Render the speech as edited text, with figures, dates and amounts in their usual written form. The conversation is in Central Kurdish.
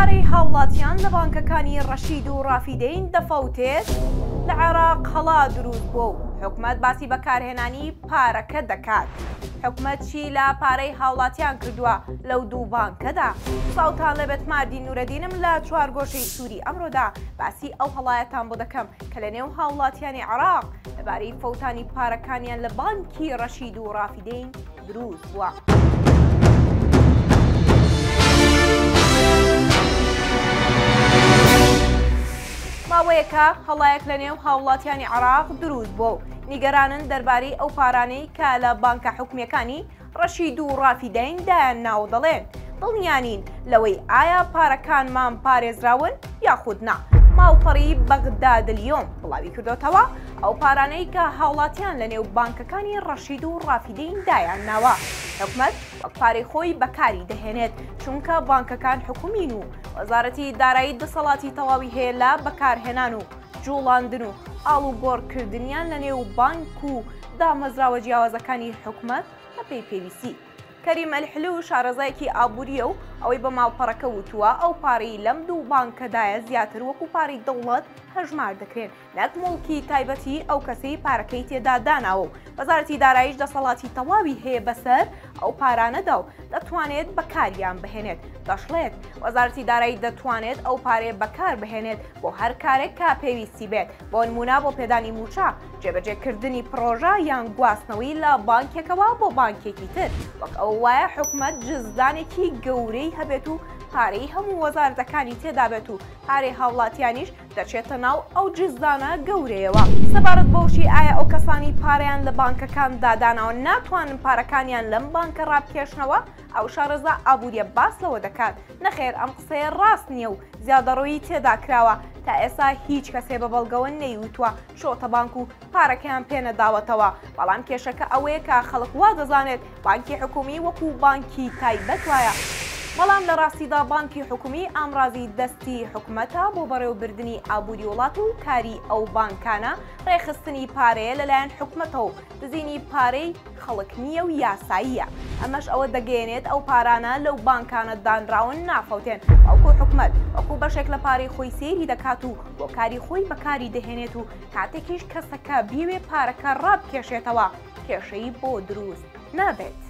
پارەی هاوڵاتیان لە بانکەکانی ڕەشید و ڕافیدەین دەفەوتێت، لە عێراق هەڵا دروست بووە و حکومەت باسی بەکارهێنانی پارەکە دەکات. حکومەت چی لە پارەی هاوڵاتیان کردووە لەو دوو بانکەدا؟ سڵاوتان لێبێت ماردین نورەدینم لە چوارگۆشەی سووری ئەمڕۆدا باسی ئەو هەڵایەتان بۆ دەکەم کە لە نێو هاوڵاتیانی عێراق لەبارەی فەوتانی پارەکانیان لە بانکی ڕەشید و ڕافیدەین دروست بووە. ماوەیەکە هەڵایەک لە نێو هاوڵاتیانی عێراق دروست بووە و نیگەرانن دەربارەی ئەو پارانەی کە لە بانکە حکومییەکانی ڕەشید و ڕافیدەین دایان ناوە دەڵێن دڵنیانین لەوەی ئایا پارەکانمان پارێزراون یاخود نا. ماڵپەڕی بەغداد الیوم بڵاویکردۆتەوە، ئەو پارانەی کە هاوڵاتیان لەنێو بانکەکانی ڕەشید و ڕافیدەین دایان ناوە، حکومەت وەک پارەی خۆی بەکاری دەهێنێت، چونکە بانکەکان حکومین و وەزارەتی دارایی دەسەڵاتی تەواوی هەیە لە بەکارهێنان و جوڵاندن و ئاڵوگۆڕکردنیان لەنێو بانک و دامەزراوە جیاوازەکانی حکومەت بەپێی پێویستی. کەریم ئەلحلو شارەزایەکی ئابوورییە و ئەوەی بە ماڵپەڕەکە وتووە، ئەو پارەی لەم دوو بانکەدایە زیاتر وەکو پارەی دەوڵەت هەژمار دەکرێن نەک موڵکی تایبەتی ئەو کەسەی پارەکەی تێدا داناوە و وەزارەتی داراییش دەسەڵاتی تەواوی هەیە بەسەر ئەو پارانەدا و دەتوانێت بەکاریان بهێنێت. دەشڵێت، وەزارەتی دارایی دەتوانێت ئەو پارەیە بەکاربهێنێت بۆ هەر کارێک کە پێویستی بێت، بۆ نموونە بۆ پێدانی مووچە، جێبەجێکردنی پڕۆژە یان گواستنەوەی لە بانکێکەوە بۆ بانکێکی تر، وەک ئەوە وایە حکومەت جزدانێکی گەورەی هەبێت و پارەی هەموو وەزارەتەکانی تێدابێت و پارەی هاوڵاتیانیش دەچێتە ناو ئەو جزدانە گەورەیەوە. سەبارەت بەوەشی ئایا ئەو کەسانەی پارەیان لە بانکەکاندا داناوە ناتوانن پارەکانیان لەم بانکە ڕابکێشنەوە؟ ئەو شارەزا ئابووریە باس لەوە دەکات، نەخێر ئەم قسەیە ڕاست نییە و زیادەڕۆیی تێدا کراوە، تا ئێستا هیچ کەسێ بە بەڵگەوە نەیوتووە چۆتە بانک و پارەکەیان پێ نەداوەتەوە، بەڵام کێشەکە ئەوەیە کە خەڵک وا دەزانێت بانکی حکومی وەکو بانکی تایبەت وایە، بەڵام لە ڕاستیدا بانکی حکومی ئامڕازی دەستی حکومەتە بۆ بەڕێوەبردنی ئابووری وڵات و کاری ئەو بانکانە ڕێکخستنی پارەیە لەلایەن حکومەتەوە و دزینی پارەی خەڵک نییە و یاساییە، ئەمەش ئەوە دەگەیەنێت ئەو پارانە لەو بانکانە دانراون نافەوتێن، بەڵکو حکومەت وەکو بەشێک لە پارەی خۆی سەیری دەکات و بۆ کاری خۆی بەکاری دەهێنێت و کاتێکیش کەسەکە بیەوێ پارەکە ڕابکێشێتەوە کێشەی بۆ دروست نابێت.